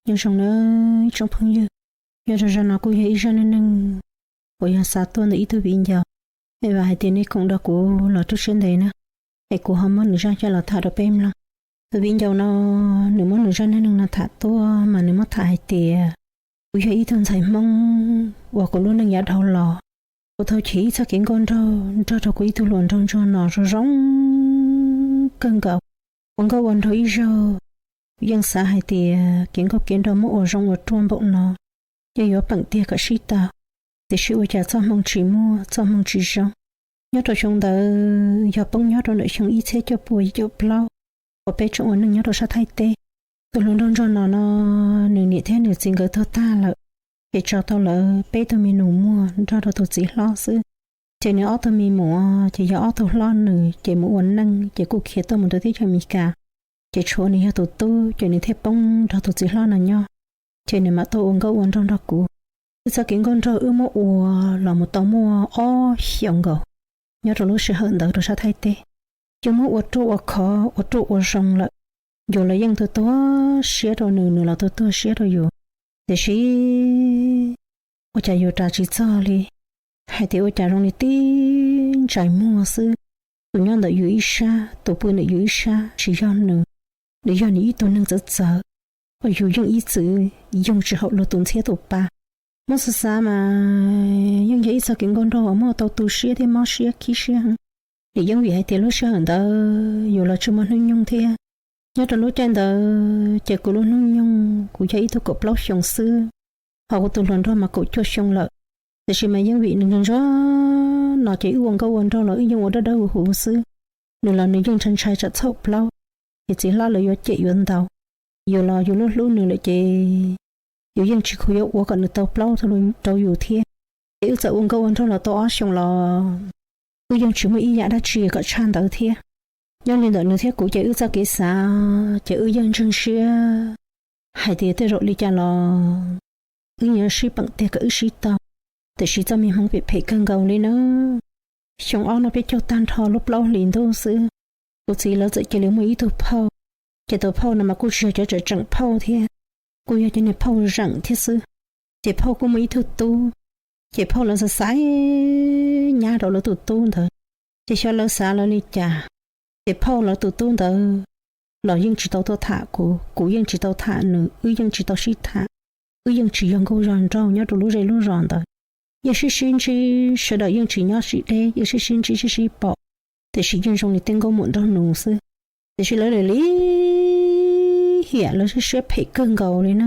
Nyob zoo nawb tsoom phooj ywg, nyob rau zaj no kuj yog ib zaj neej neeg uas yog xav tuaj ntawm ib tug viv ncaus. Es vam hais tias nej koom rau kuv los rau siab ntev na, es kuv ho muab nws zaj coj los tham rau peb mloog. Tus viv ncaus no, nws muab nws zaj neej neeg no tham tuaj mas nws muab tham hais tias, kuv yog ib tug ntxhais Hmoob uas kuv lub neej yav dhau los, kuv tau chim ib txoj kev nkauj nraug nrog rau kuv ib tug hluas nraug ntsuag no zoo zoo kawg nkaus. Ua nkauj ua nraug ib zaug, yeej xav hais tias kev nkauj kev nraug muab ua zoo ua ruaj npaum no, yeej yuav peem tiag kom sib tau, tiam sis ua cas txoj hmoo tsis muaj, txoj hmoo tsis zoo. Nyob rau xyoo ntawd yog poob nyob rau ntawm xyoo ib txhiab cuaj pua yim caum plaub, uas peb tseem ua neej nyob rau sab Thaib teb. Tus hluas nraug ntsuag no no, nws niam thiab nws txiv nkawd tuag tag lawm, ces tso tau lawv peb tug me nus muag nrog rau tus txiv hlob xwb. Ces nws ob tug me muam ces yog ob tug hlob nws ces mus ua neej ces kuj khiav tuaj mus rau teb chaws Amelikas, ces tshuav nws yog tus tub ces nws thiaj poob nrog tus txiv hlob no nyob. Ces nws mam tuaj ua nkauj ua nraug nrog kuv. Wb txoj kev nkauj nraug wb muab ua los mus tau muaj ob xyoos nkaus. Nyob rau lub sij hawm ntawd rau sab Thaib teb, yeej muab ua ruaj ua khov ua ruaj ua zoo lawm. Yus los yeej tuag tuag siab rau nws, nws los tuag tuag siab rau yus. Tiam sis ua cas yus ras tsis txog li, hais tias ua cas zoo li tib ntsais muag xwb. Tus nyob ntawm yus ib sab, tus pw ntawm yus ib sab tsis yog nws, nws yog nws ib tug neeg txawv txawv, uas yus yeej ib txwm yoog tsis haum luag tus ntxhiab tus pa. Muab xav xav mas yeej yog ib txoj kev nkauj nraug uas muaj tau tu siab thiab mob siab khib siab heev. Nws yeej vim hais tias lub sij hawm ntawd yus los tsis muaj hnub nyoog thiab. Nyob rau lub caij ntawd ces kuv lub hnub nyoog kuv yog ib tug kaum plaub xyoos xwb, ho kuv tus hluas nraug mas kaum cuaj xyoo lawm. Tiam sis mas yeej vim nws ntsuag ntsuag no ces wb ua nkauj ua nraug los wb yeej ua dawb dawb huv huv xwb. Nws los nws yeej ntshai ntshai tsam txhaum plaub, ces txiv hlob lawv yuav cem yuav ntaus. Yus los yus lub hlub nws lawm ces yus yeej tsis khuv yuav ua kom nws tau plaub rau yus thiab. Ces wb txawm ua nkauj ua nraug los tau ob xyoos los wb yeej tsis muaj ib yam dab tsi kom tshaj ntawd thiab. Nyob li ntawm nws thiab kuv ces wb txoj kev xav ces wb yeej ntseeg siab hais tias tej zaum li cas los wb yuav sib peem tiag kom wb sib tau. Tiam sis txoj me hmoov phem phem kawg nkaus li na. Xyoo ob no peb caug tag nrho lub plaub hlis ntuj xwb, kuv txiv lawv txawm cia li muaj ib tug phauj. Ces tus phauj no mas kuj tsis yog cov tseem tseem phauj thiab, kuj yog cov niag phauj zeem thiab xwb. Ces phauj kuj muaj ib tug tub, ces phauj lawv xav xaiv nyab rau lawv tus tub ntawd, ces xyov lawv xav lawv li cas, ces phauj lawv tus tub ntawd los yeej tsis tau tuaj tham kuv, kuv yeej tsis tau tham nws, wb yeej tsis tau sib tham. Wb yeej tsis yog nkauj yog nraug nyob rau lub zej lub zos ntawd, yeej sib sib ntsib, sawv daws yeej tsis nyob tsis deb, yeej sib sib ntsib sib sib pom, tiam sis yeej zoo li tej nkauj muam nraug nus xwb. Tiam sis lawv lim lim hiam, lawv siab siab phem kawg nkaus li na.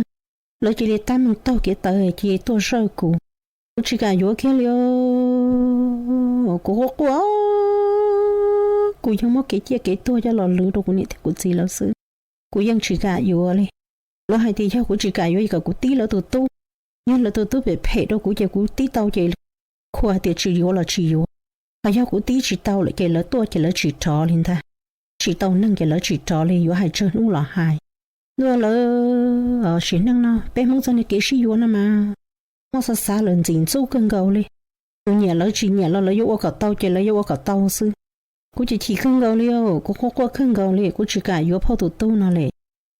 Lawv cia li tab meeg taug kev tawv cia li tuaj zawj kuv, kuv tsis kam yuav kiag li. Kuv quaj quaj, kuv yog muab kev ciaj kev tuag coj los lwv rau kuv niam thiab kuv txiv lawv xwb, kuv yeej tsis kam yuav li. Lawv hais tias yog kuv tsis kam yuav ces kom kuv tib lawv tus tub, yog lawv tus tub phem phem rau kuv ces kuv tib tau ces qhua hais tias tsis yuav los tsis yuav, ho yog kuv tib tsis tau lawm ces lawv tuaj ces lawv tsis rov li ntag, tsis tau neeg ces lawv tsis rov li, yuav hais tsawg hnub los hais. Ntuj, lawv sim neej no peb Hmoob txoj niag kev sib yuav no mas muab xav xav lawm ntxim ntxub kawg nkaus li. Tus nyiam lawv tsis nyiam los lawv yuav ua kom tau ces lawv yuav ua kom tau xwb. Kuv ces chim kawg nkaus li, kuv quaj quaj kawg nkaus li, kuv tsis kam yuav phauj tus tub no li.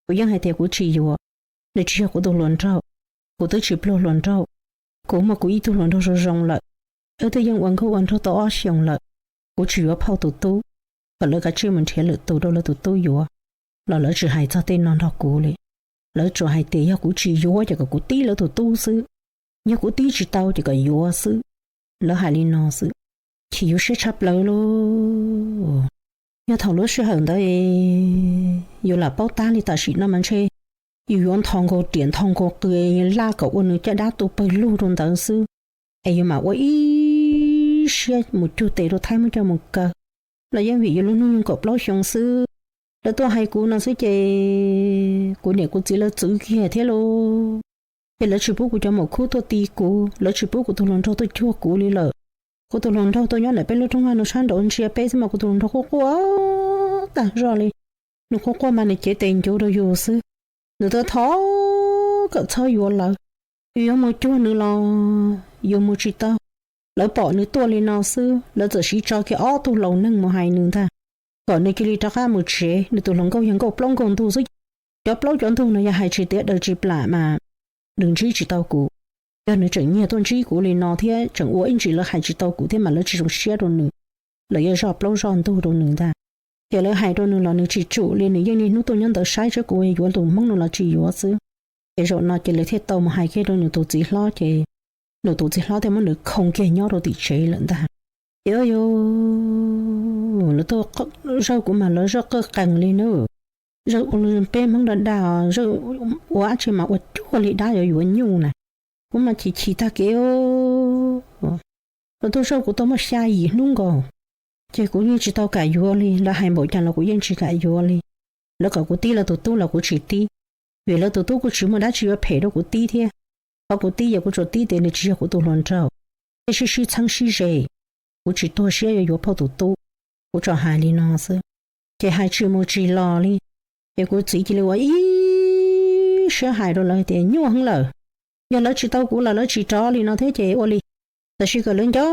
Kuv yeej hais tias kuv tsis yuav, nws tsis yog kuv tus hluas nraug, kuv twb tsis pluag hluas nraug, kuv muaj kuv ib tug hluas nraug zoo zoo lawm, wb twb yeej ua nkauj ua nraug tau ob xyoos lawm. Kuv tsis yuav phauj tus tub, kom lawv kav tsij mus nrhiav lwm tus rau lawv tus tub yuav, los lawv tsis hais txog tej no nrog kuv li. Lawv tsuas hais tias yog kuv tsis yuav ces kom kuv tib lawv tus tub xwb, yog kuv tib tsis tau ces kom yuav xwb. Lawv hais li no xwb, chim yus siab tshaj plaws lauj. Yog thaum lub sij hawm ntawd yus lam paub tab li tam sim no mas ntshe yus yuav nthos nkaus riam nthos nkaus qws laj kom ua nws caj dab tu pawg lug rau ntawd xwb, es yus mam ua ib siab mus cug tes rau Thaib muab coj mus kaw. Los yeej vim yus lub hnub nyoog kaum plaub xyoo xwb, lawv tuaj hais kuv no xwb ces kuv niam kuv txiv lawv txwv kiag thiab lauj. Ces lawv tsis pub kuv cov maum khub tuaj ti kuv, lawv tsis pub kuv tus hluas nraug tuaj cuag kuv li lawm. Kuv tus hluas nraug tuaj nyob ntawm peb lub rooj vag no sab nraud ntsia peb xwb mas kuv tus hluas nraug quaj quaj tag zog li. Nws quaj quaj mas nws cev tes ncuv rau yus xwb. Nws tuaj thov kom txhob yuav lawv, yus yuav mus cuag nws los yus mus tsis tau. Lawv pom nws tuaj li no xwb, lawv txawm siv tso kiag ob tug laus neeg mus hais nws ntag, kom nws cia li rov qab mus tsev, nws tus hluas nkauj yog nkauj plaub nkauj ntug xwb. Cov plaub cov ntug no yog hais tsis tiav daws tsis plam mas nws ntsib tsis tau kuv. Yog nws tseem nyiag tuaj ntsib kuv li no thiab tseem ua ib ntsis lawv hais tsis tau kuv thiab mas lawv tsis zoo siab rau nws, lawv yuav zoj plaub zoj ntug rau nws ntag. Ces lawv hais rau nws los nws tsis tsum li, nws yeej niaj hnub tuaj nyob ntawd saib seb kuv yuav tus hmoob no los tsis yuav xwb. Ces zaum no ces lawv thiaj tau mus hais kiag rau nws tus txiv hlob, ces nws tus txiv hlob thiaj muab nws khoo kiag nyob rau tim tsev lawm ntag. Ces yog lawv tuaj zawj kuv mas lawv zawj qawj qees li na, zawj ua li peb hmoob dab dab, zawj ua dab tsi mas ua cuag li dab yuav yuav nyuj na. Kuv mas chim chim tag kev, lawv tuaj zawj kuv tau muaj xya yim hnub nkaus, ces kuv yeej tsis tau kam yuav li. Lawv hais npaum cas los kuv yeej tsis kam yuav li. Lawv kom kuv tib lawv tus tub los kuv tsis tib, vim lawv tus tub kuj tsis muaj dab tsi yuav phem rau kuv tib thiab. Qhov kuv tib yog kuv tsuas tib tias nws tsis yog kuv tus hluas nraug, thiaj sib sib txheeb sib ze. Kuv tsis tuag siab yuav yuav phauj tus tub, kuv tsuas hais li no xwb. Ces hais tsis mus tsis los li, ces kuv txiv cia li ua ib siab hais rau lawv tias nyuaj heev lawm, yog lawv tsis tau kuv los lawv tsis rov li no thiab ces ua li, tab sis kom lawv nco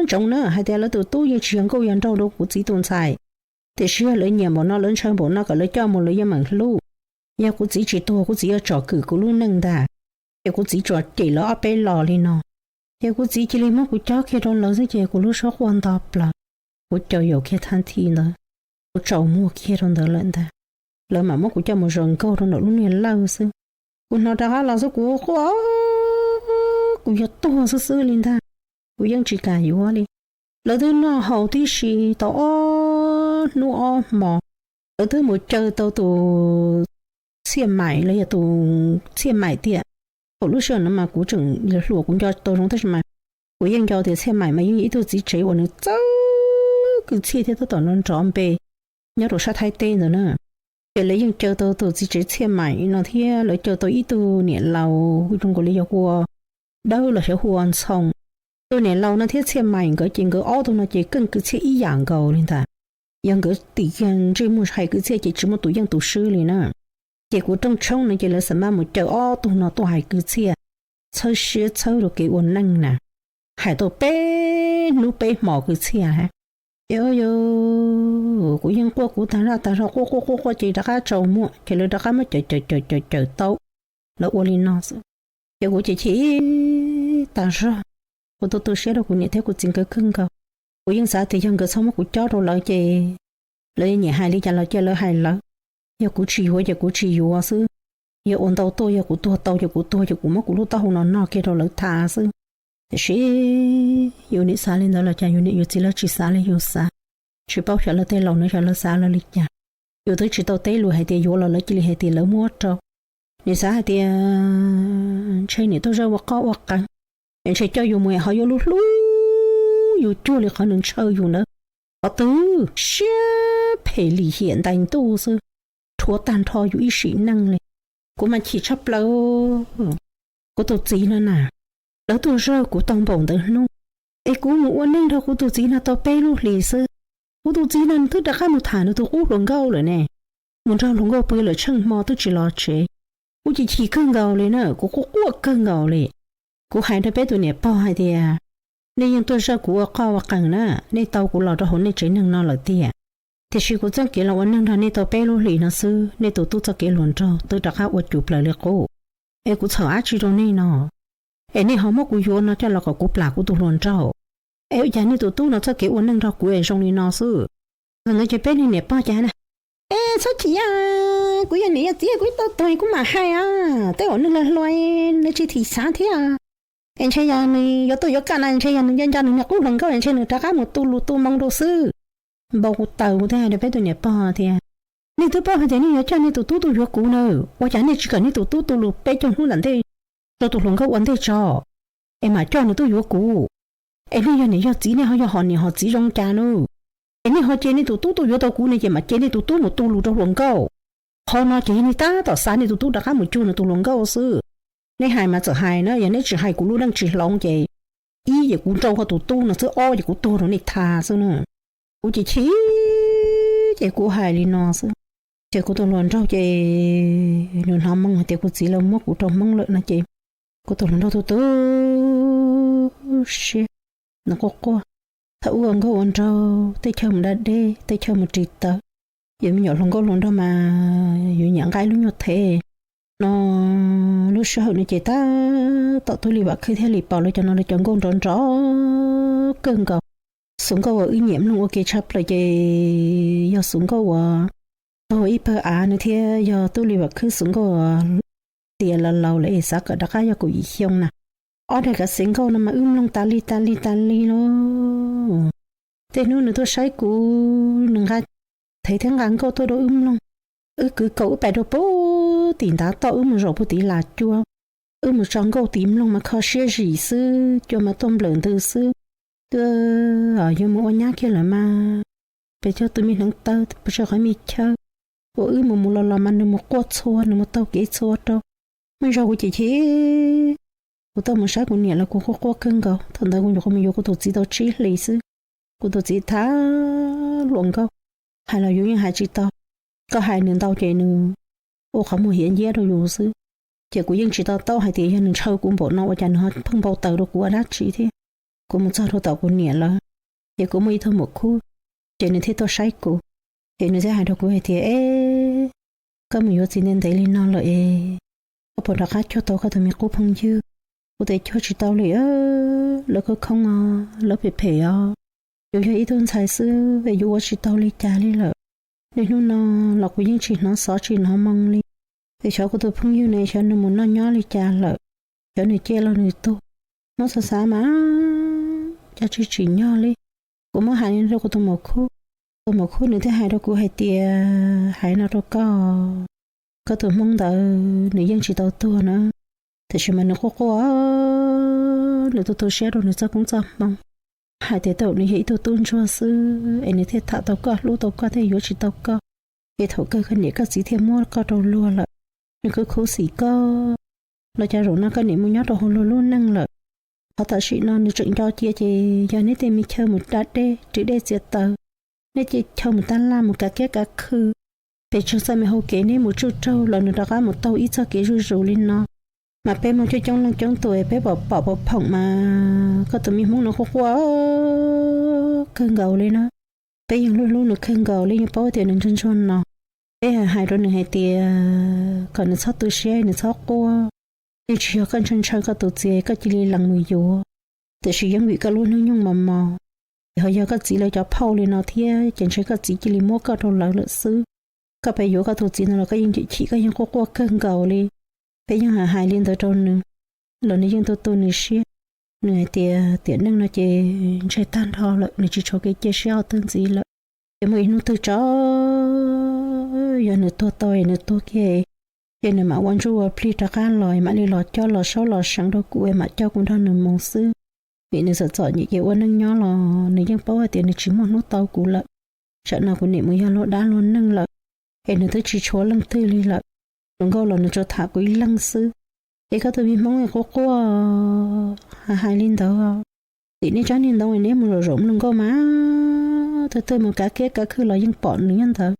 ntsoov na hais tias lawv tus tub yeej tsis yog nkauj yog nraug rau kuv txiv tus ntxhais, tiam sis yog lawv nyiam npaum no lawv ntshaw npaum no kom lawv coj mus lawv yeej meem hlub. Yog kuv txiv tsis tuag kuv txiv yuav tsom kwm kuv lub neej ntag. Ces kuv txiv tsuas cem lawv ob peb los li no, ces kuv txiv cia li muab kuv cob kiag rau lawv xwb ces kuv lub suab quaj nto plaws. Kuv caum yaum kiag thaj thi ntawd, kuv tsaus muag kiag rau ntawd lawm ntag. Lawv mam muab kuv coj mus zaws nkaug rau ntawm lub niag lawj xwb. Kuv hnov rov qab los xwb kuv quaj, kuv yuav tuag xwb xwb li ntag. Kuv yeej tsis kam yuav li. Lawv twb noj haus tib si tau ob hnub ob hmo, lawv twb mus caw tau tus Txhiaj Maim los yog tus Txhiaj Maim tiag. Thaum lub sij hawm no mas kuv tseem hluas kuv nco tau zoo tab sis mas kuv yeej nco tias Txhiaj Maim mas yeej yog ib tug txiv tsev uas nws txawj kwv txhiaj thiab tab tom nrov npe nyob rau sab Thaib teb ntawd na. Ces lawv yeej caw tau tus txiv tsev Txhiaj Maim no thiab lawv caw tau ib tug niam laus zoo nkaus li yog hu ua Dawb los xyov hu ua Ntxhoo. Tus niam laus no thiab Txhiaj Maim nkawd ces nkawd ob tug no ces keej kwv txhiaj ib yam nkaus li ntag. Yog nkawd tim kiag ntsej muag hais kwv txhiaj ces tsis muaj tus yeej tus swb li na. Ces kuv rooj tshoob no ces lawv xam maj mus caw ob tug no tuaj hais kwv txhiaj, txhawb siab txhawb rau kev ua neej na. Hais tau peb hnub peb hmo kwv txhiaj. Ces yog kuv yeej quaj kuv tag zaj tag zog quaj quaj quaj quaj ces rov qab tsaus muag ces lawv rov qab muab cawm cawm cawm cawm cawm tau. Lawv ua li no xwb, ces kuv ces chim ib tag zog. Kuv tu tu siab rau kuv niam thiab kuv txiv nkawd kawg nkaus. Kuv yeej xav tias yog nkawd txhob muab kuv cob rau lawv ces lawv nyiam hais li cas los cia lawv hais lawv. Yog kuv tsis yuav ces kuv tsis yuav xwb. Yog ua ntau tuaj yog kuv tuag tau ces kuv tuag ces kuv muab kuv lub taub hau no nog kiag rau lawv tha xwb. Tiam sis yus nim xav li ntawd los cas yus niam yus txiv lawv tsis xav li yus xav. Tsis paub xyov lawv tej laus no xyov lawv xav lawv li cas. Yus twb tsis tau teb lus hais tias yuav los lawv cia li hais tias lawv muab rau. Nim xav hais tias ntshe niam tuaj zawj ua qoj ua qees, ntshe coj yus mus ho yuav lub hlub yus cuag li qhov nws ntshaw yus ntawd. Qhov twg siab phem lim hiam ntais ntuj xwb, rhuav tag nrho yus ib sim neej li. Kuv mas chim tshaj plaws. Kuv tus txiv no na, lawv tuaj zawj kuv tau npaum ntawd hnub, es kuv mus ua neej nrog kuv tus txiv no tau peb lub hlis xwb, kuv tus txiv no twb rov qab mus tham nws tus qub hluas nkauj lawm ne. Mus nrog hluas nkauj pw lawm tsheej hmo twb tsis los tsev. Kuv chim chim kawg nkaus li na, kuv quaj quaj kawg nkaus li. Kuv hais rau peb tus niam pog hais tias, nej yeej tuaj zawj kuv ua qoj ua qees na, nej tau kuv los rau hauv nej tsev neeg no lawm tiag. Tiam sis kuv txoj kev los ua neej nrog nej tau peb lub hlis no xwb, nej tus tub txoj kev hluas nraug twb rov qab ua cuv plaws li qub. Es kuv txhaum dab tsi rau nej no, es nej ho muab kuv yuav no coj los kom kuv plam kuv tus hluas nraug? Es ua cas nej tus tub no txoj kev ua neej nrog kuv es zoo li no xwb? Thaum ntawd ces peb niag niam pog cas na, es txhob chim, kuv yog niam yog txiv kuv ib tug tuag kuv mam hais, tej uas neeg laus hluas nws tsis thim xav thiab. Es ntshe yog nws yuav tuaj yuav kaj na ntshe yog nws nco nco nws niag qub hluas nkauj ntshe nws rov qab mus tu lus tu moo rau xwb. Npau kuv taws kuv thiaj hais rau peb tus niam pog tias, nej twb paub hais tias nej yuav coj nej tus tub tuaj yuav kuv na, ua cas nej tsis kom nej tus tub tu lus peb caug hnub nram ntej rau tus hluas nkauj ua ntej tso, es mam coj nws tuaj yuav kuv? Es nej yog niam yog txiv nej ho yog hom niam hom txiv zoo cas na? Es nej ho cia nej tus tub tuaj yuav tau kuv ne ces mam cia nej tus tub mus tu lus rau hluas nkauj. Qhov no ces yog nej tab tom xa nej tus tub rov qab mus cuag nws tus hluas nkauj xwb. Nej hais mas txawm hais na, yog nej tsis hais kuv lub neej tsis hloov ces ib ces kuv nrauj koj tus tub no xwb, ob ces kuv tuag rau nej tha xwb na. Kuv ces chim ces kuv hais li no xwb. Ces kuv tus hluas nraug ces nws hnov moo hais tias kuv txiv lawv muab kuv rau hmoob lawm no ces kuv tus hluas nraug tu tu siab, nws quaj quaj. Thaum ub ua nkauj ua nraug, tej chaw mus da dej, tej chaw mus ris taws, Yog me nyuam hluas nkauj hluas nraug mas yus nyiam nqa ib lub nyuag thev no. Lub sij hawm no ces tab tom tub Lis Vam Khwb thiab Lis Pov lawv cov no lawv cov nkauj nrov nrov kawg nkaus. Xus nkauj uas wb nyiam mloog ua ke tshaj plaws ces yog xus nkauj uas tog ib pawg av no thiab yog tub Lis Vam Khwb xus nkauj uas tias laus laus lawm es xav kom rov qab yog kaum yim xyoo na. Ob daim kav xev nkauj no mas wb mloog tas li tas li tas li lauj. Tej hnub nws tuaj saib kuv, nws nqa thev thiab nqa nkauj tuaj rau wb mloog. Wb kwv kaus wb pais rau puag tim ntav toj, wb mus zaum puag tim Las Cua, wb mus tso nkauj tid mloog mas kho siab zim xwb, cua mas tuaj nplawm ntws xwb. Twb yuav mus ua nyab kiag lawm mas, pes cog tus me hneev taw pes tsawg qhov me chaw, ua wb mus mus los los mas nws mus quaj txhua, nws mus taug kev txhua rau. Muaj zaug kuv ces chim, kuv tuaj mus saib kuv niam los kuv quaj quaj kawg nkaus. Thaum ntawd kuv nyuam qhuav mus yuav kuv tus txiv tau tsib hlis xwb, kuv tus txiv tham hluas nkauj, hais los yus yeej hais tsis tau. Koj hais nws ntau ces nws ua qhov muag hiav nciab rau yus xwb. Ces kuv yeej tsis to taub hais tias yog nws ntshaw kuv npaum no ua cas nws ho pheej npau taws rau kuv ua dab tsi thiab. Kuv mus txog rau tom kuv niam lawv, ces kuv muaj ib tug maum khub, ces nws thiaj tuaj saib kuv. Ces nws thiaj hais rau kuv hais tias, Eb, koj mus yuav txiv ntev ntev li no lawm es koj puas rov qab cuag tau koj tus me qub phooj ywg? Kuv tias, Cuag tsis tau li, lawv khoob khoob os, lawv phem phem os, yus yog ib tug ntxhais xwb es yus ua tsis tau li cas li lawm. Niaj hnub no los kuv yeej tsis hnov xov tsis hnov moo li, es xyov kuv tus phooj ywg ne xyov nws mus noj nyob li cas lawm, xyov nws ciaj los nws tuag. Muab xav xav mas cas tsis tsim nyog li. Kuv muab hais li no rau kuv tus maum khub, tus maum khub nws thiaj hais rau kuv hais tias, Hais no rau koj, koj tus hmoob ntawd nws yeej tsis tau tuag na, tiam sis mas nws quaj quaj, nws tu tu siab rau nws txoj koob txoj hmoov, hais tias tau nws yog ib tug tub ntsuag xwb es nws thiaj tham tau koj, hlub tau koj thiaj yuav tsis tau koj, es thaum kawg koj niam koj txiv thiaj muab koj rau luag lawm. Nws khwv khuv xim koj los cas zaum no koj niam mus nyob rau hauv luag lub neej lawm. Qhov tam sim no nws tseem nco cia ces yog neb tej me chaw mus da dej rwv dej txiav taws, neb tej chaw mus tab laj mus kav kiab kav khw, pes tsawg txoj me hau kev neb mus tsuj raug los nws rov qab mus taug ib txoj kev zuj zus li no. Mas peb muaj coob coob leej coob tus es peb pom pom pom phoom mas koj tus me hmoob no quaj quaj kawg nkaus li na. Peb yeej hlub hlub nws kawg nkaus li, yeej paub tias nws ntsuag ntsuag no. Peb hais hais rau nws hais tias kom nws txhob tu siab, nws txhob quaj. Yeej tsis yog koj ntshaw ntshaw koj tus txiv koj cia li lees mus yuav, tiam sis yeej vim koj lub hnub nyoog mos mos, es ho yog koj txiv lawv cov phauj li no thiab ces ntshe koj txiv cia li muab koj rau lawv lawm xwb. Koj pes yuav koj tus txiv no los koj yeej chim chim, koj yeej quaj quaj kawg nkaus li. Peb yeej hais hais li ntawd rau nws los nws yeej tu tu nws siab. Nws hais tias tiam neej no ces ntshe tag nrho lawm, nws tsis tshuav kev cia siab qhov twg ntxiv lawm. Ces muaj ib hnub twg tso, yog nws tuag tau es nws tuag kiag, ces nws mam ua ntsuj ua plig rov qab los, mam li los coj los saub los seev rau kuv, mam coj kuv nrog nws mus xwb. Vim nws txom txom nyem ces ua neej nyob los nws yeej paub hais tias nws tsis muaj hnub tau kuv lawm. Tsam no kuv niam mus yog luag dab luag neeg lawm, es nws twb tsis tshuav leej twg li lawm. Hluas nkauj los nws tsuas tham kuv ib leeg xwb. Es koj tus me hmoob quaj quaj hais hais li ntawd. Tim nej tsob niag ntoo neb mus zaum zaum hluas nkauj mas, twg twg mus kav kiab kav khw los yeej pom nws nyob ntawd.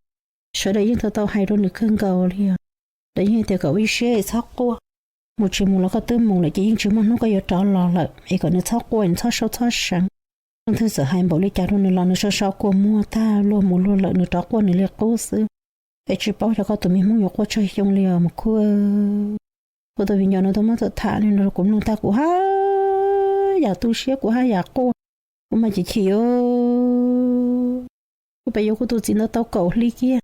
Sawv daws yeej tau tau hais rau nws kawg nkaus li os. Lawv yeej tias kom ua ib siab es txhob quaj. Mus tsis mus los koj twb mus lawm ces yeej tsis muaj hnub koj yuav rov los lawm, es kom nws txhob quaj, nws txhob saub txhob seev. Leej twg txawm hais npaum li cas rau nws los nws sau sau kua muag tag, luag mus luag lawm, nws rov quaj nws li qub xwb. Es tsis paub xyov koj tus me hmoob yuav quaj tsawg xyoo li os maum khub. Kuv tus viv ncaus no twb muab txawm tham li no rau kuv mloog tag kuv haj yam tu siab, kuv haj yam quaj. Kuv mas chim chim, kuv pes yuav kuv tus txiv ntawd tau kaum hli kiag,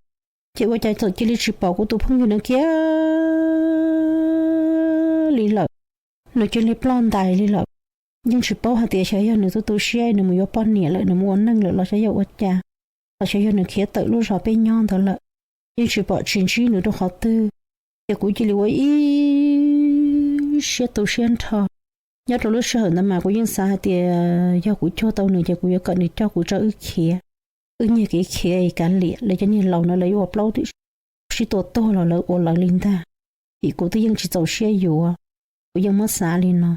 ces ua cas txawm cia li tsis pom kuv tus phooj ywg ntawd kiag li lawm. Nws cia li ploj ntais li lawm. Yeej tsis paub hais tias xyov yog nws tu tu siab nws mus yuav poj niam lawm, nws mus ua neej lawm los xyov yog ua cas, los xyov yog nws khiav tawm lub zos peb nyob ntawd lawm. Yeej tsis pom tsis ntsib nws rau qhov twg, ces kuv cia li ua ib siab tu siab nrho. Nyob rau lub sij hawm ntawd mas kuv yeej xav hais tias yog kuv cuag tau nws ces kuv yuav kom nws coj kuv tso wb khiav, wb nyiag kev khiav es kav liam. Lawv cov niag laus no lawv yuav ua plaub twm sib tua tuag los lawv ua lawv li ntag, vim kuv twb yeej tsis txaus siab yuav. Kuv yeej muab xav li no,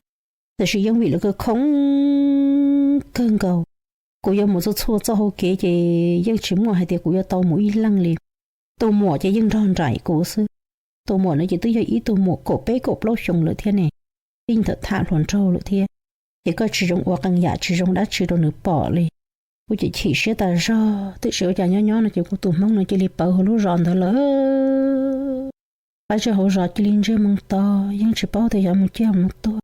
tiam sis yeej vim lawv khoob khoob kawg nkaus. Kuv yuav mus txhua txhua txoj hau kev ces yeej tsis muaj hais tias kuv yuav tau mus ib leeg li. Tus muam ces yeej nrog nraim kuv xwb. Tus muam no ces twb yog ib tug muam kaum peb kaum plaub xyoo lawm thiab ne, yeej tawm tham hluas nraug lawm thiab. Ces koj tsis zoo ua qee yam tsis zoo dab tsi rau nws pom li. Kuv ces chim siab tas zog, tiam sis ua cas nyob nyob no ces kuv tus hmoob no cia li pawv hauv lub zos ntawd lawm. Pab tsis hauv zos cia li ntsiag moo to, yeej tsis paub tias xyov mus ciaj mus tuag.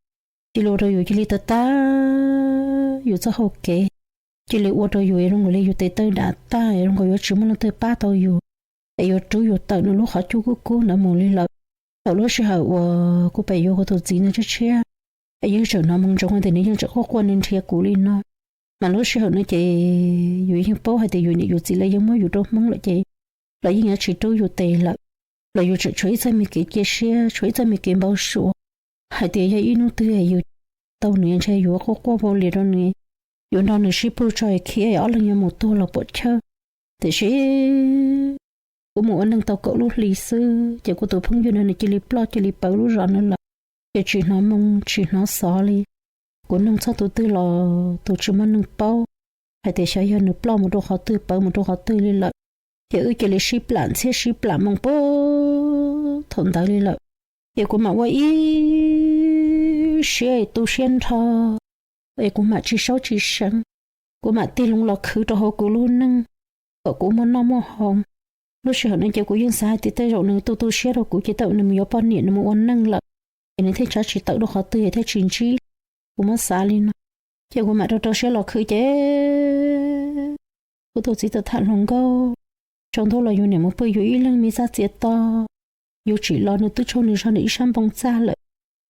Cia li ua rau yus cia li tawv tag yus txoj hau kev, cia li ua rau yus zoo nkaus li yus tes taw dav tag, zoo nkaus yuav tsis muaj leej twg pab tau yus, es yuav rub yus tawm nws lub qhov cub kub kub ntawd mus li lawm. Thaum lub sij hawm uas kuv pem yuav kuv tus txiv ntawd tshiab tshiab, es yeej tseem hnov moo ntsoov tias nws yeej tseem quaj quaj nrhiav kuv li no. Mas lub sij hawm no ces yus yeej paub hais tias yus niam yus txiv lawv yeej muab yus rau hmoob lawm ces lawv yeej yuav tsis rub yus tes lawm. Los yus tseem tshuav ib txoj me kev cia siab, tshuav ib txoj me kev npau suav hais tias yog ib hnub twg yus tau nws ntshe yus quaj quaj vau lias rau nws, yuav nrog nws sib pug tso khiav ob leeg yuav mus tuag los puam chawj. Tiam sis kuv mus ua neej tau kaum lub hli xwb ces kuv tus phooj ywg no nws cia li ploj cia li pawv lub zos no lawm. Ces tsis hnov moo tsis hnov xov li. Kuv nug txog tus twg los tus tsis muaj neeg paub hais tias xyov yog nws ploj mus rau qhov twg pawv mus rau qhov twg li lawm. Ces wb cia li sib plam ntxhiab sib plam moo puag thaum ntawd li lawm. Ces kuv mam ua ib siab tu siab nrho, es kuv mam tsis saub tsis seev, kuv mam tig loo los khwv rau hauv kuv lub neej kom kuv muaj noj muaj haus. Lub sij hawm no ces kuv yeej xav hais tias tej zaum nws tu tu siab rau kuv ces tej zaum nws mus yuav poj niam nws mus ua neej lawm, es nws thiaj tsav tsis tawm rau qhov twg es thiaj tsis ntsib. Kuv muab xav li no, ces kuv mam rau rau siab los khwv ces kuv tus txiv tawm tham hluas nkauj, tsaus ntuj los yus niam mus pw yus ib leeg me txaj txiav to, yus tsim los nws twb tshuav nws zog nws ib sab npoo txaj lawm.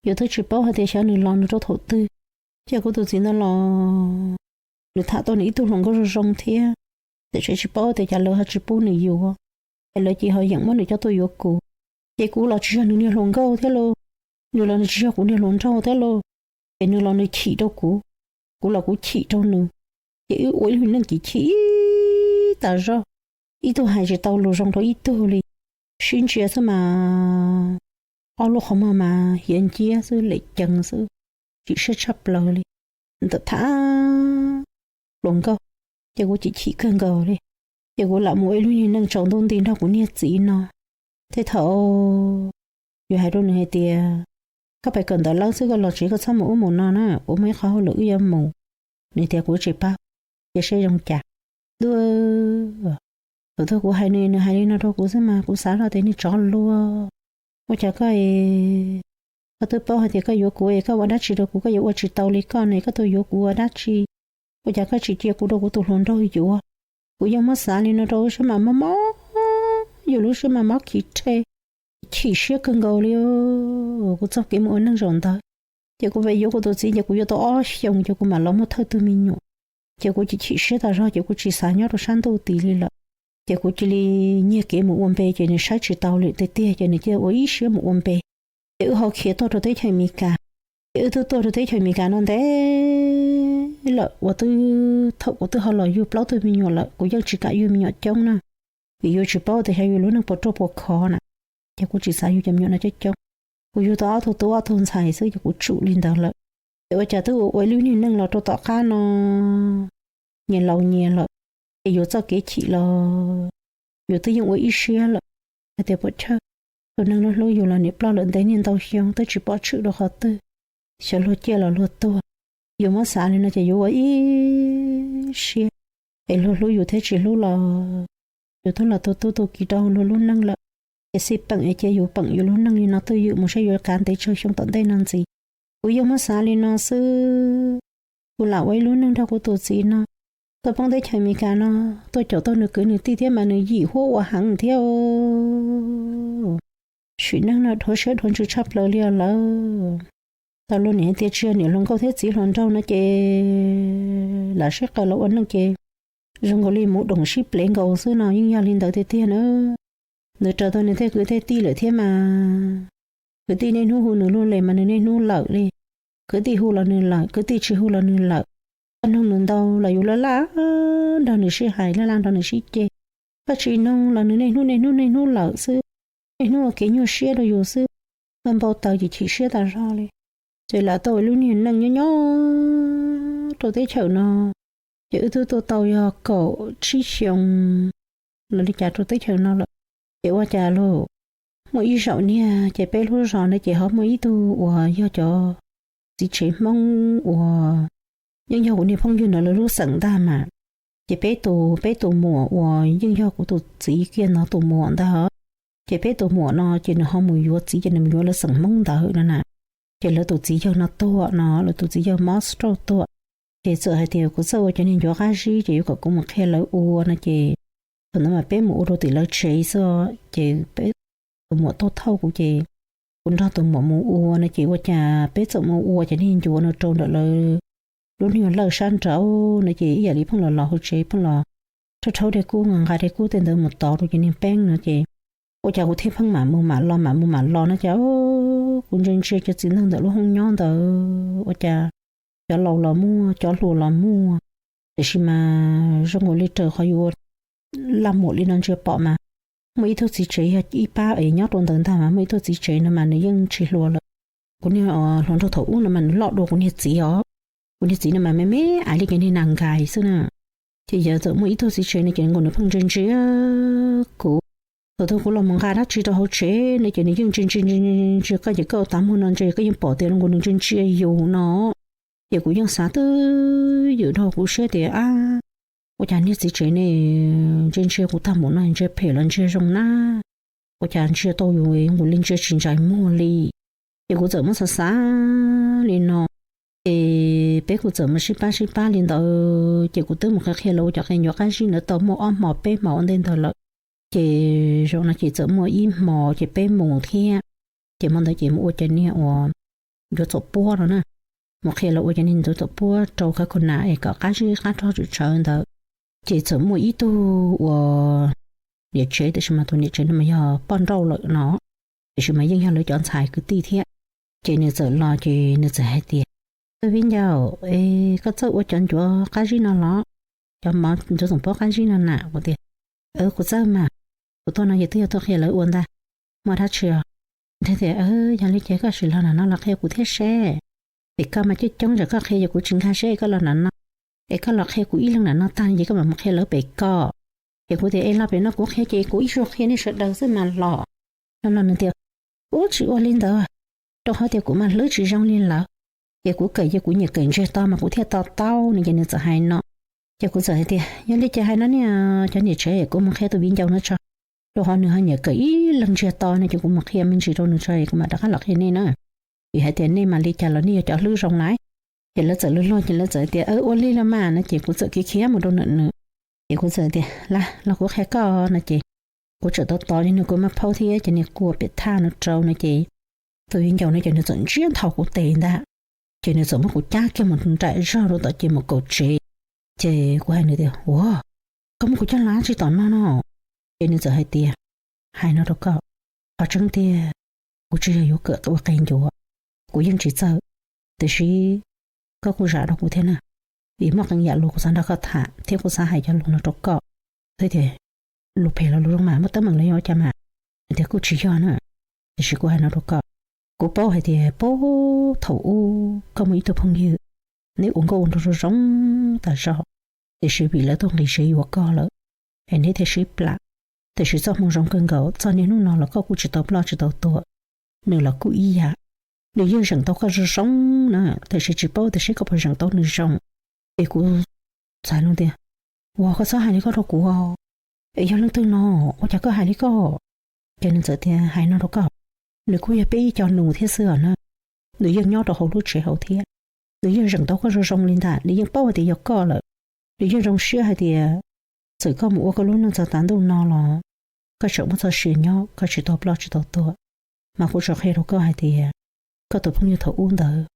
Yus twb tsis paub hais tias xyov nws los nws rau thaum twg. Ces kuv tus txiv ntawd los nws tham tau nws ib tug hluas nkauj zoo zoo thiab, tiam sis tsis paub tias cas lawv ho tsis pub nws yuav, es lawv cia ho yeem muab nws coj tuaj yuav kuv. Ces kuv los tsis yog nws niag hluas nkauj thiab lauj, nws los nws tsis yog kuv niag hluas nraug thiab lauj, es nws los nws chim rau kuv, kuv los kuv chim rau nws. Ces wb ua ib lub neej chim chim tas zog, ib tug hais tsis tau lus zoo rau ib tug li, sib ntsia xwb mas ob lub qhov muag mas hiav nciab xwb lem ceev xwb, chim siab tshaj plaws li. Ntawm tham hluas nkauj, ces kuv chim chim kawg nkaus li. Ces kuv lam mus ua ib lub niag neej tsaus ntuj nti nrog kuv niag txiv no. Tej thaum yus hais rau nws hais tias, koj pais kawm ntawv lawm xwb koj los tsev koj txhob mus ub mus no na, kuv muaj ib qho hauj lwm wb yuav mus. Nws tias kuv tsis paub, cia seb zoo cas. Ntuj, thaum twg kuv hais nws, nws hais li no rau kuv xwb mas kuv xav zoj tias niag tsov luag, ua cas koj, koj twb paub hais tias koj yuav kuv es koj ua dab tsi rau kuv, koj yuav ua tsis tau li koj ne, koj tuaj yuav kuv ua dab tsi? Ua cas koj tsis cia kuv rau kuv tus hluas nraug yuav? Kuv yeej muab xav li no rau lub siab mas mob mob, yus lub siab mas mob khiv rhe, chim siab kawg nkaus li. Kuv txoj kev mus ua neej zaum ntawd, ces kuv pem yuav kuv tus txiv ces kuv yuav tau ob xyoos ces kuv mam los muaj thawj tug me nyuam. Ces kuv chim chim siab tas zog ces kuv tsis xav nyob rau sab ntuj tid li lawm. Ces kuv cia li nyiag kev mus ua npe ces nws saib tsis tau li tiag tiag ces nws cia ua ib siab mus ua npe. Ces wb ho khiav tuaj rau teb chaws Amelikas. Ces wb twb tuaj rau teb chaws Amelikas no ntev lawm uas twb thaum kuv twb ho los yug plaub tug me nyuam lawm kuv yeej tsis kam yug me nyuam coob na, vim yus tsis paub tias xyov yus lub neej puas ruaj puas khov na. Ces kuv tsis xav yug cov me nyuam no coob coob. Kuv yug tau ob tug tub ob tug ntxhais xwb ces kuv tsum li ntawd lawm. Ces ua cas twb ua ua ib lub niag neej los rau tom qab no, nyias laus nyias lawm, ces yus txoj kev chim los yus twb yeej ua ib siab lawm hais tias puas chawj, tus neeg hlub hlub yus los nim ploj lawm ntev niaj ntau xyoo twb tsis pom tshwm rau qhov twg, xyov luag ciaj los luag tuag. Yus muab xav li no ces yuav ua ib siab, es luag hlub yus thiab tsis hlub los yus twb los tu tub tu kiv rau luag lub neej lawm. Ces xij peem es cia yus peem yus lub neej li no twj ywm mus saib yuav kav ntev tsawg xyoo tom ntej no ntxiv. Kuv yeej muab xav li no xwb. Kuv lam ua ib lub neej nrog kuv tus txiv no, tuaj poob teb chaws Amelikas no, tuaj caum tau nws kwv nws tij thiab mas nws yim huab ua heev thiab. Sim neej no dhuav siab dhuav ntsws tshaj plaws li os lawm. Tau luag niam hais tias tsis yog niam hluas nkauj thiab txiv hluas nraug no ces lam sib qawm los ua neej ces zoo nkaus li muv doom sib plev nkaus xwb no yeej yog li ntawd tiag tiag na. Nws raws tau nws tej kwv tej tij lawm thiab mas, kwv tij niaj hnub hu nws lub les mas nws niaj hnub lawm li. Kwv tij hu los nws lawm, kwv tij tsis hu los nws lawm. Koj nug nws ntau los yus laj laj nrog nws sib hais, laj laj nrog nws sib ceg. Koj tsis nug los nws niaj hnub niaj hnub niaj hnub lawm xwb, niaj hnub ua kev nyuaj siab rau yus xwb. Koj npau taws ces chim siab tas zog li. Ces lam tau ua lub niag neej nyob nyob rau teb chaws no, ces wb twb tuaj tau yog kaum tsib xyoo los li cas rau teb chaws no lawm. Ces ua cas los muaj ib zaug niag ces peb lub zos no ces ho muaj ib tug uas yog cov txiv tsev Hmoob uas yeej yog kuv niag phooj ywg ntawd lawv lub xeem ntag mas, Ces peb tus, peb tus muam uas yeej yog kuv tus txiv kiag no tus muam ntag, ces peb tus muam no ces nws ho mus yuav txiv, ces nws mus yuav lawv xeem Hmoob ntawd no na. Ces lawv tus txiv yawg no tuag no, lawv tus txiv yawg mob stroke tuag. Ces txawm hais tias kuv txawj ua cov niag ncuav qab zib, ces yuav kom kuv mus qhia lawv ua no ces thaum ntawd mas peb mus ua rau tim lawv tsev xwb. Ces peb, tus muam tuaj thauj kuv ces kuv nrog tus muam mus ua no ces ua cas peb txawm mus ua cov niag ncuav no rau ntawm lawv lub niag lawj sab nraud no ces ib yam li pheej los los hauv tsev, pheej los rhaub rhaub dej kub, nqa nqa dej kub tej ntawd mus tov rau cov niag peeb no ces ua cas kuv thiaj pheej mam mus mam los mam mus mam los no ces kuv ntsia ntsia cov txiv neej ntawm lub hoob nyob ntawd ua cas cov laus los muaj, cov hluas los muaj, tiam sis mas zoo nkaus li raws qhov yuav laj muam li no ntsia pom mas muaj ib tug txiv tsev yog ib pab es nyob rau ntawd ntag mas muaj ib tug txiv tsev no mas nws yeej tsis hluas lawm. Kuv niag hluas nraug thaum ub no mas nws loj dua kuv niag txiv os. Kuv niag txiv no mas me me ais li cov niag nas nkais xwb na. Ces yog txawm muaj ib tug txiv tsev no ces nkaus nws pheej ntsia ntsia kuv. Thaum twg kuv los mus nqa dab tsi rau hauv tsev no ces nws yeej ntsia ntsia ntsia ntsia koj ces koj ua tas muag no ntsia koj yeej pom tias nkaus nws ntsia ntsia yus no. Ces kuv yeej xav twb ywm dhau kuv siab tias ab, ua cas niag txiv tsev ne ntsia ntsia kuv tag npaum no, ntsia phem los ntsia zoo na, ua cas ntsia tau yus nkaus li ntsia tsis ntsais muag li. Ces kuv txawm muab xav xav li no, ces peb kuj txawm mus sib pab sib pab li ntawd ces kuv twb mus qhia qhia lawv ua cov qe ncuav qab zib ntawd tau muaj ob hmo peb hmo ua ntej ntawd lawm. Ces zaum no ces txawm muaj ib hmo ces peb mus thiab, ces hmo ntawd ces mus ua cov niag uas ncuav txoom puab no na, mus qhia lawv ua cov niag ncuav txoom puab rau khawv khuv nam es kom qab zib qab rog tsawv tsawv ntawd. Ces txawm muaj ib tug uas niam tsev, tiam sis mas tus niam tsev no mas yog poj nrauj lawm no, tiam sis mas yeej yog lawv cov ntxhais kwv tij thiab. Ces nws txawm los ces nws txawm hais tias, Tub viv ncaus, es koj txawj ua cov ncuav qab zib no los? Cov mov ncuav txoom puab qab zib no na? Kuv tias, Kuv txawj mas, kuv tuaj no ces twb yog tuaj qhia lawv ua ntag, muaj dab tsi os? Nws tias, Yog li ces koj sim los nram no los qhia kuv thiab seb. Pem ko mas coob coob, yog koj qhia ces kuv tsis nkag siab, koj los nram no, es koj los qhia kuv ib leeg nram no tag ces koj mam mus qhia lawv pem ko. Ces kuv tias, Es los pem no kuv qhia ces kuv ib zaug qhia nej sawv daws xwb mas los. No los nws tias, Kuv tsis ua li ntawd, rau qhov tias kuv mas hlwb tsis zoo li lawv, ces kuv kawm ces kuv nyiam kawm ntsiag to mas kuv thiaj to taub no. Ces nws txawm hais no, ces kuv txawm hais tias, Yog li ces hais no niaj cov niam tsev, kuv mus qhia tus viv ncaus no tso, rau qhov nws ho nyiam kawm ib leeg ntsiag to no, ces kuv mus qhia me ntsis rau nws tso es kuv mam rov qab los qhia nej na. Vim hais tias nej mas li cas los nej yog cov hlwb zoo lawm. Ces lawv txawm luag luag ces lawv txawm tias, Ua li los mas no, ces kuv txawm khiav khiav mus rau ntawm nws. Ces kuv txawm tias, Los kuv qhia koj no. Ces kuv tseem tos tos li nws, kuv maj phaub thiab ces nws kua pem thaj no rau no ces tus viv ncaus no ces nws txawm ntsiab nthau kuv tes ntag. Ces nws txawm muab kuv cab kiag mus nraim zog rau tom ces mus kaum tsev. Ces kuv hais nws tias, Ua, koj muab kuv coj los tsis tom no no? Ces nws txawm hais tias, Hais no rau koj, qhov tseeb tiag, kuv tsis yog yuav kawm ua qe ncuav, kuv yeej tsis txawj, tiam sis koj kuj zam rau kuv thiab na, vim muaj qee yam lus kuv xav nrog koj tham thiab kuv xav hais cov lus no rau koj. Thiab tias, Lus phem los lus zoo mas muaj teeb meem los yog ua cas mas? Nws tias, Kuj tsis yog na, tiam sis kuv hais no rau koj, kuv paub hais tias puag thaum ub koj muaj ib tug phooj ywg, neb ua nkauj ua nraug zoo zoo tas zog, tiam sis vim lawv tuaj nqis tsev yuav koj lawm es neb thiaj sib plam. Tiam sis txoj hmoo zoo kawg nkaus txog niaj hnub no los koj kuj tsis tau ploj tsis tau tuag. Nws los kuj ib yam, nws yeej zeem tau koj zoo zoo na, tiam sis tsis paub tias seb koj puas zeem tau nws zoo. Es kuv txais no tias, Ua, koj txhob hais li koj rau kuv, es yog leej twg no, ua cas koj hais li koj? Ces nws txawm tias, Hais no rau koj, nws kuj yog peb ib co nus thiab xwb os na, nws yeej nyob rau hauv lub tsev hauv thiab, nws yeej zeem tau koj zoo zoo li ntag, nws yeej paub hais tias yog koj lawm, nws yeej zoo siab hais tias txawm koj mus ua koj lub neej txog tav ntuj no los koj tseem muaj txoj sia nyob, koj tsis tau ploj tsis tau tuag. Mas kuv tsuas qhia rau koj hais tias koj tus phooj ywg thaum ub ntawd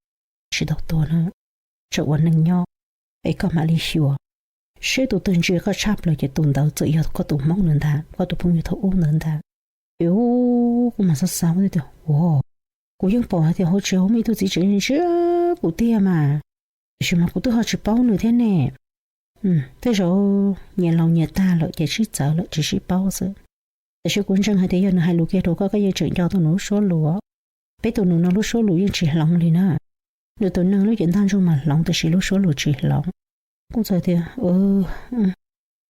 tsis tau tuag na, tseem ua neej nyob, es koj mam li xyuas seb tus twg ntsia koj tshaj plaws ces tus ntawd txawm yog koj tus hmoob ntawd ntag, koj tus phooj ywg thaum ub ntawd ntag. Ces kuv mam xav xav tias, Ua, kuv yeej pom hais tias hauv tsev hauv muaj ib tug txiv tsev ntsia kuv tiag mas, tiam sis mas kuv twb ho tsis paub nws thiab ne. Tej zaum nyias laus nyias tag lawm ces sib txawv lawm tsis sib paub xwb. Tiam sis kuv ntseeg hais tias yog nws hais lus kiag rau koj, koj yeej tseem nco tau nws lub suab lus. Peb tus nus no lub suab lus yeej tsis hloov li na. Nws tus neeg lub cev ntaj ntsug mas hloov tiam sis lub suab lus tsis hloov. Kuv txawm tias,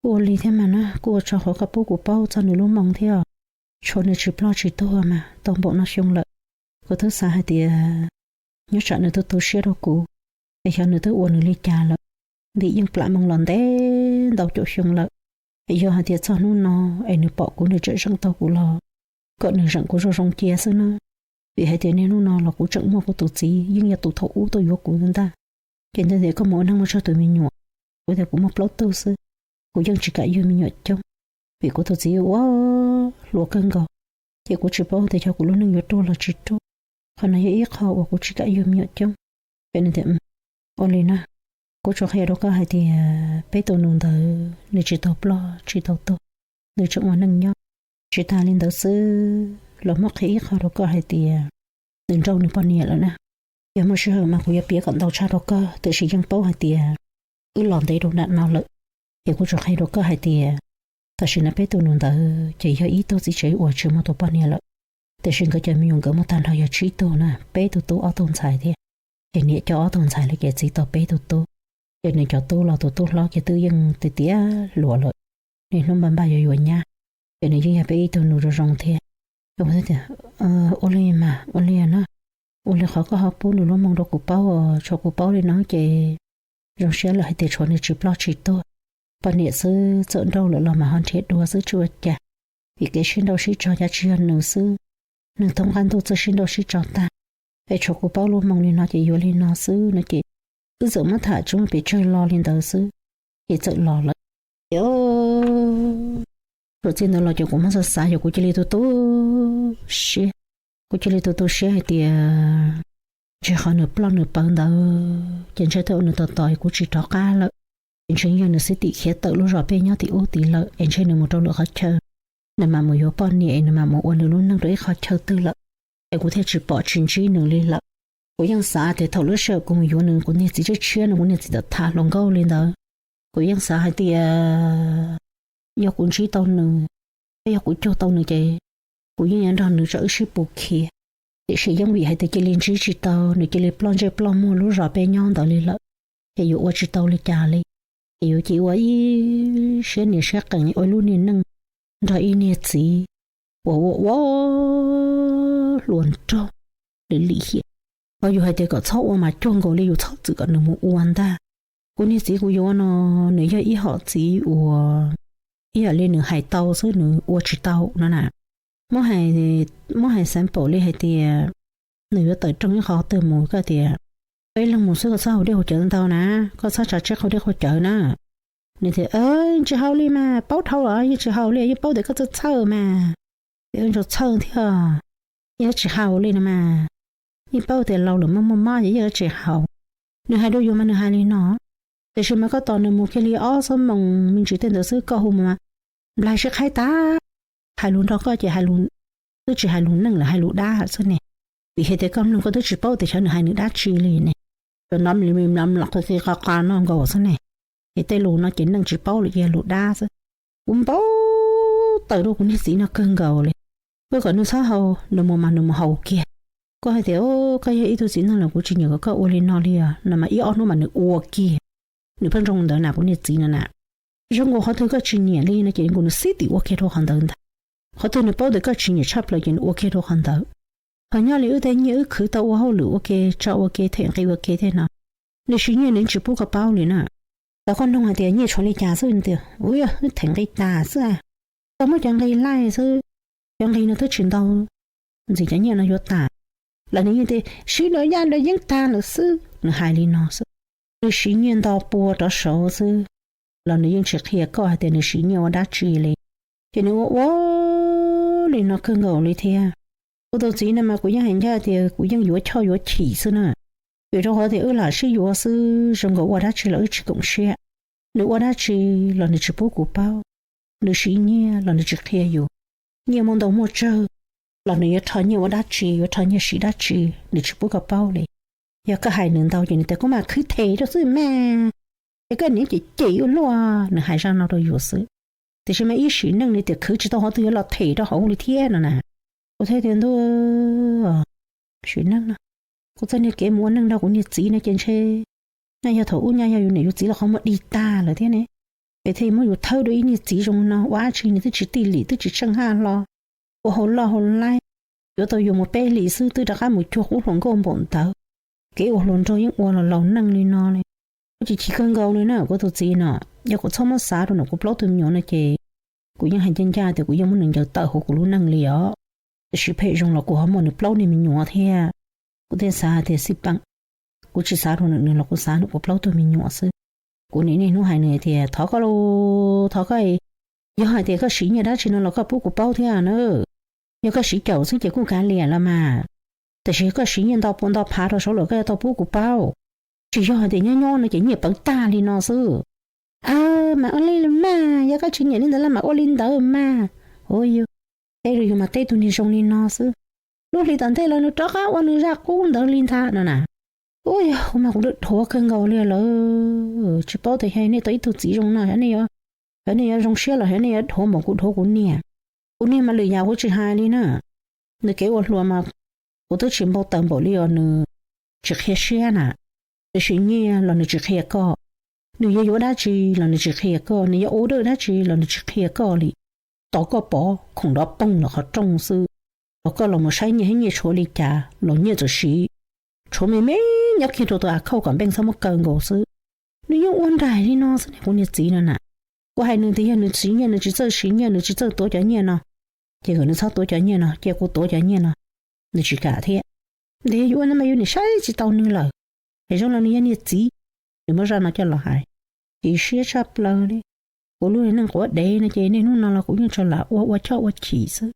Kuj ua li thiab mas na, kuj ua tsaug qhov koj pub kuv paub txog nws lub moo thiab, tshuav nws tsis ploj tsis tuag mas tau npaum no xyoo lawm. Kuv twb xav hais tias nyob tsam nws twb tu siab rau kuv, es xyov nws twb ua nws li cas lawm. Ntim yeej plam moo los ntev ntau caum xyoo lawm. Es yog hais tias txog hnub no es nws pom kuv nws tseem zeem tau kuv los kom nws zeem kuv zoo zoo cia xwb na. Vim hais tias niaj hnub no los kuv tseem muaj kuv tus txiv yeej yog tus thaum ub tuaj yuav kuv ntag. Ces ntawd tias koj mus ua neej muaj tsawg tus me nyuam, kuv tias kuv muaj plaub tug xwb, kuv yeej tsis kam yug me nyuam coob, vim kuv tus txiv ua hluas kawg nkaus, ces kuv tsis paub tias xyov kuv lub neej yuav ruaj los tsis ruaj. Qhov no yog ib qho uas kuv tsis kam yug me nyuam coob. Ces nws tias ua li na, kuv tsuas qhia rau koj hais tias peb tus nus ntawd nws tsis tau ploj tsis tau tuag, nws tseem ua neej nyob. Tsis tas li ntawd xwb los muab qhia ib qho rau koj hais tias nws nrauj nws poj niam lawm na. Yog muaj sij hawm mas kuv yuav piav kom ntau tshaj rau koj, tiam sis yeej paub hais tias wb los ntev rau nram no lawm. Ces kuv tsuas qhia rau koj hais tias tam sim no peb tus nus ntawd ces yog ib tug txiv tsev uas tsis muaj tus poj niam lawm, tiam sis nkawd cov me nyuam nkawd muaj tag nrho yog tsib tug na, peb tug tub ob tug ntxhais thiab. Ces niam coj ob tug ntxhais lawm ces txiv tau peb tug tub. Ces nws cov tub los tus tub hlob kiag twb yeej tiav tiav hluas lawm, niaj hnub npaj npaj yuav yuav nyab, ces nws yeej yog peb ib tug nus zoo zoo thiab. Ua li mas ua li na, ua li qhov koj ho pub nws lub moo rau kuv paub, tshuav kuv paub li no ces zoo siab lawm hais tias tshuav nws tsis ploj tsis tuag. Poj niam xwb txawm nrauj lawm los mas ho nrhiav dua xwb tsis ua cas, vim kev sib nrauj sib tso cas tsis yog nws xwb, neeg thoob qab ntuj txawj sib nrauj sib tso tag. Es tshuav kuv paub lub moo li no ces yuav li no xwb no ces wb txawm muab tham tsis muaj pes tsawg los li ntawd xwb, ces txawm los lawm. Ces txij ntawd los ces kuv muab xav xav ces kuv cia li tu tu siab, kuv cia li tu tu siab hais tias ntshe qhov nws ploj nws pawv ntawd ces ntshe tej uas nws tos tos kuv tsis rov qab lawm, ces ntshe yog nws xwb tim khiav tawm lub zos peb nyob tim ub tid lawm es ntshe nws mus rau lwm qhov chaw, nws mam mus yuav poj niam es nws mam mus ua nws lub neej rau ib qhov chaw twg lawm, es kuv thiaj tsis pom tsis ntsib nws li lawm. Kuv yeej xav tias thaum lub sij hawm kuv mus yuav nws kuv niag txiv tshiab tshiab no kuv niag txiv tawm tham hluas nkauj li ntawd, kuv yeej xav hais tias yog kuv ntsib tau nws, yog kuv cuag tau nws ces kuv yeej yuav nrog nws tso wb sib pus khiav. Tiam sis yeej vim hais tias cia li ntsib tsis tau, nws cia li ploj ntsej ploj muag lub zos peb nyob ntawd li lawm, ces yuav ua tsis tau li cas li. Ces yuav cia ua ib siab niam siab qees ua lub niag neej nrog ib niag txiv uas ua ua hluas nraug li lim hiam. Ho yus hais tias kom txhob ua mas cuag nkaus li yus txhob txwm kom nws mus ua ntag. Kuv niag txiv kuv yuav no, nws yog ib hom txiv uas ib yam li nws hais tau xwb nws ua tsis tau no na. Muab hais, muab hais xav npaum li hais tias nws yuav tawm rooj ib qho twg mus koj tias, peb leeg mus xwb koj txhob haus dej haus cawv ntau na, koj txhob tsav tseb qaug dej qaug cawv na. Nws tias, tsis haus li mas, paub dhau los yeej tsis haus li, yeej paub tias koj txawj txhawj mas. Yeej txawj txhawj thiab, yeej tsis haus li no mas. Yeej paub tias laus lawm muaj muaj mob ces yeej tsis haus. Nws hais rau yus mas nws hais li no, tiam sis mas koj tos nws mus kiag li ob xuab moos me ntsis tej ntawd xwb koj hu mus mas nplaig sib qhaib tag. Hais lus nrog koj ces twb tsis hais lus neej lawm, hais lus dab xwb ne. Vim hais tias koj mloog koj twb tsis paub tias xyov nws hais nws dab tsi li ne. Cov no mlam mlam mlam qi qi qa qa no nkaus xwb ne. Ces tej lus no ces neej tsis paub lawm, ces yog lus dab xwb. Kuv npau taws rau kuv niag txiv no kawg nkaus li. Koj kom nws txhob haus, nws mus mas nws mus haus kiag. Koj hais tias, koj yog ib tug txiv neej los kuv tsis nyiam kom koj ua li no li os no mas ib ob hnub mas nws ua kiag. Nws pheej zoo ntawd na, kuv niag txiv no na. Zoo nkaus qhov twg koj tsis nyiam li no ces nkaus nws xib tim ua kiag rau qhov ntawd ntag. Qhov twg nws paub tias koj tsis nyiam tshaj plaws ces nws ua kiag rau qhov ntawd. Ho nyob li wb tej nyiaj wb khwv tau ua hauj lwm ua ke, tso ua ke, them nqi ua ke tej no, nws siv nyiaj nws tsis pub koj paub li na. Tau koj nug hais tias nyiaj tshuav li cas xwb tias, ua wb them nqi tas xwb, tau muab cov nqi laij xwb, cov nqi no twb tsis ntau, ntxim cov nyiaj no yuav tas. Los nws yeej tias siv los yaj los yeej tag lawm xwb, nws hais li no xwb. Nws siv nyiaj nto pua rov saud xwb los nws yeej tsis qhia koj hais tias nws siv nyiaj ua dab tsi li. Ces nws ua ua li no kawg nkaus li thiab. Kuv tus txiv no mas kuv yeej hais ncaj tias kuv yeej yuav choj yuav chim xwb na. Vim rau qhov tias wb lam sib yuav xwb, zoo nkaus ua dab tsi los wb tsis koom siab. Nws ua dab tsi los nws tsis pub kuv paub, nws siv nyiaj los nws tsis qhia yus. Nyiaj muaj ntau muaj tsawg los nws yuav rho nyiaj ua dab tsi, yuav rho nyiaj siv dab tsi, nws tsis pub koj paub li. Yog koj hais nws ntau ces nws tias kuv mam khwv them rau xwb mas, es koj niam cem cem ua luaj, nws hais zaj no rau yus xwb. Tiam sis mas ib sim neej nws tias khwv tsis tau qhov twg yuav los them rau hauv li thiab no na. Kuv thiaj tias ntuj, sim neej no kuv txoj niag kev mus ua neej nrog kuv niag txiv no ces ntshe nyaj yog thaum ub nyaj yog yus niam yus txiv los qhov muag dig tag lawm thiab ne. Es thiaj muab yus thawb rau ib niag txiv zoo no ua dab tsi nws twb tsis tij lim twb tsis tsheej haj hlo, ua hauv loj hauv laib, yuav tau yus mus peb hlis xwb twb rov qab mus cuag qub hluas nkauj npaum ntawd. Kev ua hluas nraug yeej ua los laus neej li no li. Kuv chim chim kawg nkaus li na kuv tus txiv no. Yog kuv txhob muab xav rau ntawm kuv plaub tug me nyuam no ces kuv yeej hais ncaj ncaj tias kuv yeej muab nws ncaws tawm hauv kuv lub neej li os. Tiam sis phem zoo los kuv ho muaj nws plaub niag me nyuam thiab. Kuv thiaj xav tias xij peem, kuv tsis xav rau nws los kuv xav nws kuv plaub tug me nyuam xwb. Kuv niaj hnub hais nws tias thov koj los, thov koj, yog hais tias koj siv nyiaj dab tsi no los koj pub kuv paub thiab na. Yog koj siv caum xwb ces kuj kav liam los mas, tiam sis koj siv nyiaj nto pua nto phav rau saud lawm koj yuav tau pub kuv paub. Tsis yog hais tias nyob nyob no ces nyiaj pawv tag li no xwb. Aw, mas ua li los mas, yog koj tsis nyiam li ntawd los mas ua li ntawd mas. Ua yus, tej zaum yus mas teb tus niag zoo li no xwb. Lub hlis tom ntej los nws rov qab ua nws zaj qub ntawd li ntag no na. Ua yog kuv mas kuv dhuav kawg nkaus li lawm, tsis paub tias yog nej tau ib tug txiv zoo no, xyov nej yuav zoo siab los xyov nej yuav dhuav npaum kuv dhuav kuv niag. Kuv niag mas lwm yam kuv tsis hais li na. Nws kev ua hluas mas kuv twb tsis npau taws npaum li os, nws tsis qhia siab na. Nws siv nyiaj los nws tsis qhia koj, nws yuav yuav dab tsi los nws tsis qhia koj, nws yuav order dab tsi los nws tsis qhia koj li. Tos koj pov khoom nrov poog ntawm qhov rooj xwb, los koj los mus saib nyiaj thiab nyiaj tshuav li cas los nyiaj txawm siv. Tshuav me me nyob kiag rau tus account kom npeej txhob muab kaw nkaus xwb. Nws yeej ua nraim li no xwb ne kuv niag txiv no na. Kuv hais nws tias yog nws tsis nyiaj, nws tsis txawj siv nyiaj, nws tsis txawj tuav cov nyiaj no, ces kom nws txhob tuav cov nyiaj no, cia kuv tuav cov nyiaj no. Nws tsis kam thiab. Ntev yuav ua no mas yus niam saib tsis tau nws lawm. Es zoo los nws yog niag txiv, nws muab zaj no coj los hais, chim siab tshaj plaws li. Kuv lub neej quav dev no ces niaj hnub no los kuv yeej tsuas lam ua ua choj ua chim xwb.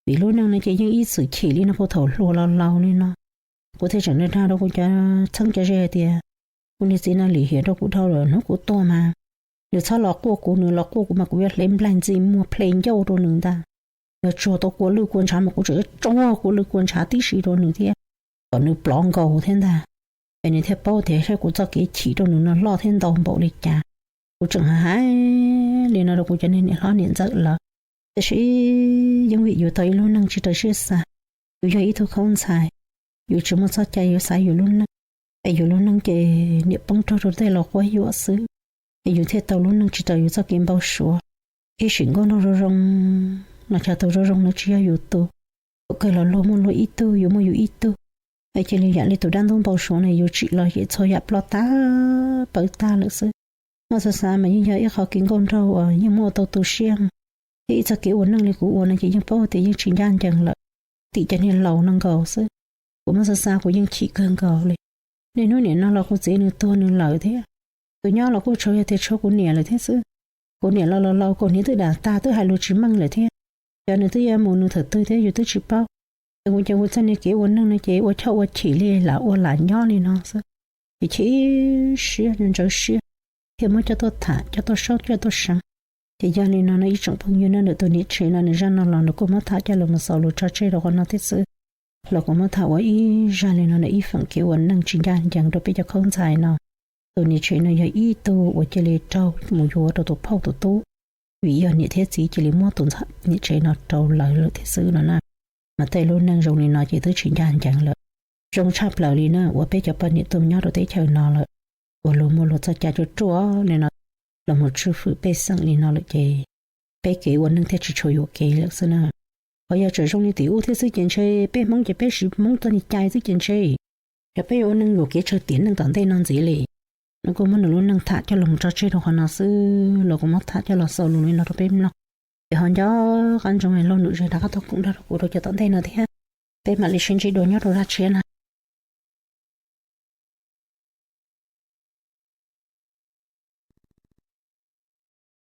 Vim lub neej no ces yeej ib txwm chim li no puag thaum hluas los laus li no. Kuv thiaj tseem dag rau kuv cov txheeb cov ze hais tias, kuv niag txiv no lim hiam rau kuv dhau lawm, hnub kuv tuag mas nws txhob los quaj kuv, nws los quaj kuv mas kuv yuav hle nplaig ntxi muag ple ncauj rau nws ntag. Yog tsuag tau kua lwj kua ntshav mas kuv tseem yuav tsuag kua lwj kua ntshav tib si rau nws thiab, kom nws plov nkaus thiab ntag. Es nws thiaj paub tias saib kuv txoj kev chim rau nws no loj thiab ntau npaum li cas. Kuv tseem hais li no rau kuv cov niam hlob niam ntxawm lawm. Tiam sis yeej vim yus tau ib lub neej tsis raws siab xav, yus yog ib tug khaub ntxhais, yus tsis muaj txoj cai yuav xaiv yus lub neej, es yus lub neej ces niam poob raug rau tej laus quab yuam xwb, es yus thiaj tau lub neej tsis raws yus txoj kev npau suav. Ib sim nkauj nraug zoo zoo, los cas tus zoo zoo no tsis yog yus tus. Thaum kawg los luag muaj luag ib tug, yus muaj yus ib tug. Es cia li yam li tus dab ntub npau suav no yus tsim los ces txhua yam ploj tag pawv tag lawm xwb. Muaj xav xav mas yeej yog ib qho kev nkauj nraug uas yeej muaj tau tu siab, thiab ib txoj kev ua neej li kuv ua no ces yeej paub tias yeej tsis ncaj ncees lawm. Tim cov niag laus no nkaus xwb. Kuv muaj xav xav kuv yeej chim kawg nkaus li. Niaj hnub nim no los kuv txiv nws tuag nws lawm thiab. Tus nyob los kuj tsuas yog tias tshuav kuv niam lawm thiab xwb. Kuv niam los laus laus, kaum hniav twb dam tag twb hais lus tsis meej lawm thiab. Cov nws twb yuav mus nws thaum twg thiab yus twb tsis paub. Es kuv ces kuv txoj niag kev ua neej no ces ua choj ua chim li lam ua lam nyob li no xwb. Ces chim siab ntxhov siab, thiaj muab coj tuaj tham coj tuaj saub coj tuaj seev. Ces yog li no no ib tsoom phooj ywg, ntawm tus niam tsev no nws zaj no los nws kuj muab tham coj los mus xaus lus tso tseg rau qhov no thiab xwb. Los kuv muab tham ua ib zaj li no no ib feem kev ua neej tsis ncaj ncees rau peb cov khaub ntxhais no. Tus niam tsev no yog ib tug uas cia li raug mus yuav rau tus phauj tus tub, vim yog niam thiab txiv cia li muab tus niam tsev no rau lawv lawm thiab xwb no na. Mas tej lub neej zoo li no ces twb tsis ncaj ncees lawm. Zoo tshaj plaws li na uas peb cov poj niam tuaj nyob rau teb chaws no lawm, uas luag muaj luag txoj cai ruaj ruaj li no, los mus tswj hwm pej xeem li no lawm ces peb kev ua neej thiaj tsis tshua yuam kev lawm xwb na. Qhov yog tseem zoo li tim ub thiab xwb ces ntshe peb Hmoob ces peb siv Hmoob txoj niag cai xwb ces ntshe yog peb yuav ua neej yuam kev tsawg tiam neej tom ntej no ntxiv li. Nws kuj muab nws lub neej tham coj los mus tso tseg rau qhov no xwb, los kuv muab tham coj los xaus lus li no rau peb mloog. Ces ho nco qab ntsoov laug num zej rov qab tuaj koom nrog rau kuv rau cov tom ntej no thiab. Peb mam li sib ntsib dua nyob rau zaj tshiab na.